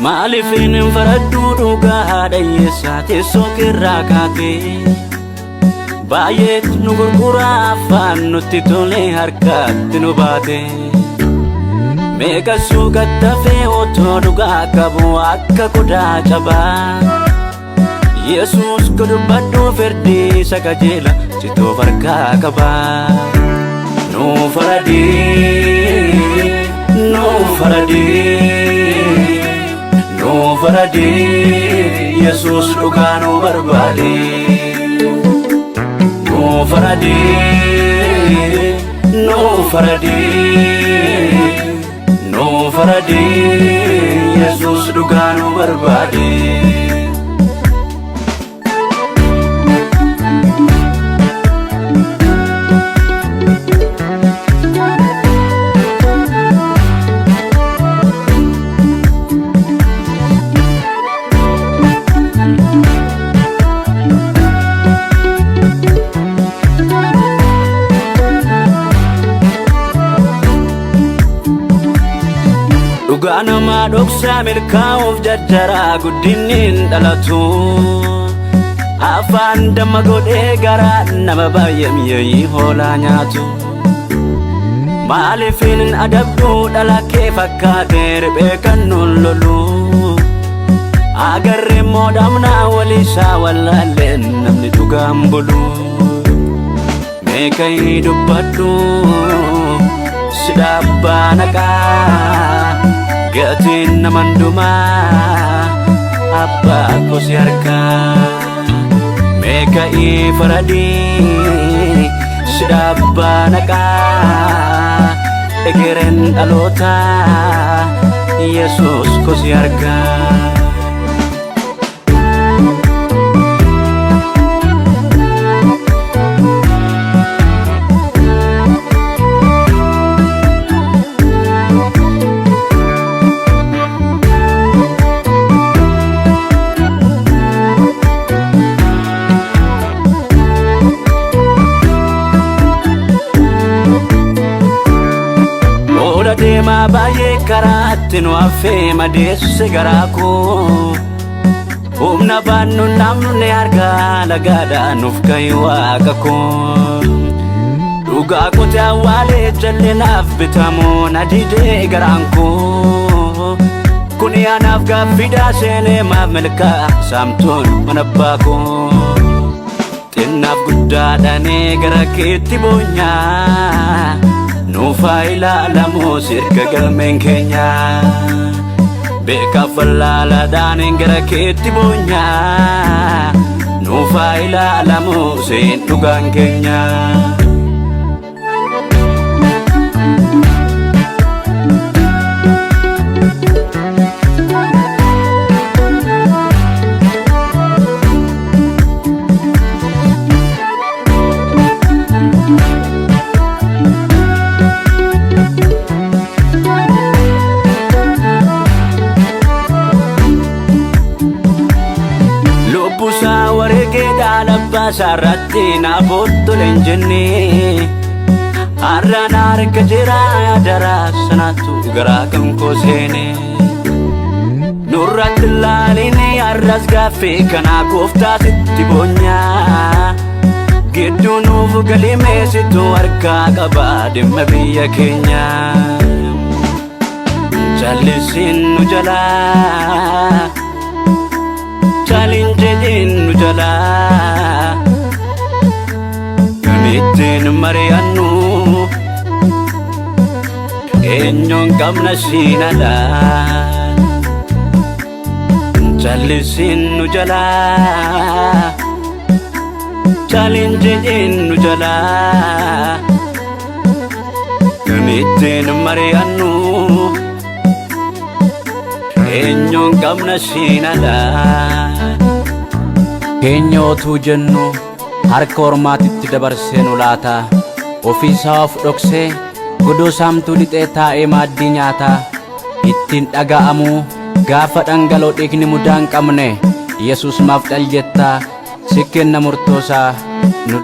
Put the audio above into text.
Maaliif hin faradduu dhugaa haadha hiyyeessaa teessoo keerraa kaatee? Baay'eetu nu gurguraa afaan nutti tolee harkatti nu baate. Meeqa suuqattafee otoo dhugaa qabu akka qodaa cabaa. Yesuus ko dubbadhu firdii isa qajeela citoo harkaa qaba. Nuu faradii, nuu faradii, nuu faradii, Yesuus dhugaa nu barbaade. Nuu faradii, nuu faradii, nuu faradii, Yesuus dhugaa nu barbaade. Dhugaa namaa dhoksaa milkaa'uuf jajjaraa guddinni hin dhalatu. Afaan damma godhee garaa nama baay'ee mi'eeyyi hoolaa nyaatu. Maaliif hin adabdu dhala kee fakkaatee riphee kan nun lolu. Agarree immoo dhabnaa waliisaa wallaalleen namni dhugaan bulu. Meeqayii dubbadhu si dhaabbaa naqaa gatiin nama hundumaa abbaa koo si harkaa. Meeqayii faradii si dhaabbaa naqaa egereen dhalootaa Yesuus koo si harkaa. Ola deemaa baay'ee karaatti nu hafee madeesse garaa koo. Humna baannu namni harkaa lagaadhaa nuuf ka'i waaqa koo. Dhugaa qote awwaalee jal'inaaf bitamu na didee garaan koo. Kuni anaaf gaaffiidhaa seenee maaf milkaa saamtuun mana abbaa koo. Xinnaaf guddaadhaanee gara keetti boonyaa. Nuuf haa ilaalamu sirka galmeen keenyaa. Beekaaf wallaalaadhaan gara keetti boonyaa. Nuuf haa ilaalamu seen dhugaan keenyaa. Lubbusaa wareegee dhaala abbaa isaarratti naaf ottole hin jenne. Har'aan harka jira daraa sanaatu garaa kan koo seene. Nurratti ilaalini har'as gaaffii kanaa gooftaa sitti boonyaa. Gidduu nuuf galimeessitu harkaa qaba dhimma biyya keenyaa. Callisiin nu jalaa. Caliin jedhiin nu jalaa. Kan ittiin mari'annu eenyuun qabna siin alaa. Callisiin nu jalaa. Caliin jedhiin nu jalaa. Kan ittiin mari'annu eenyuun qabna siin alaa. Keenya otuu jennu harka ormaatitti dabarsee nu laata. Ofiisaa of dhoksee godoo saamtuu lixee taa'ee maaddii nyaataa. Ittiin dhaga'amuu gaafa dhangala'u dhiigni mudaa hin qabne Yesuus maaf cal jettaa si kenna murtoosaa nu.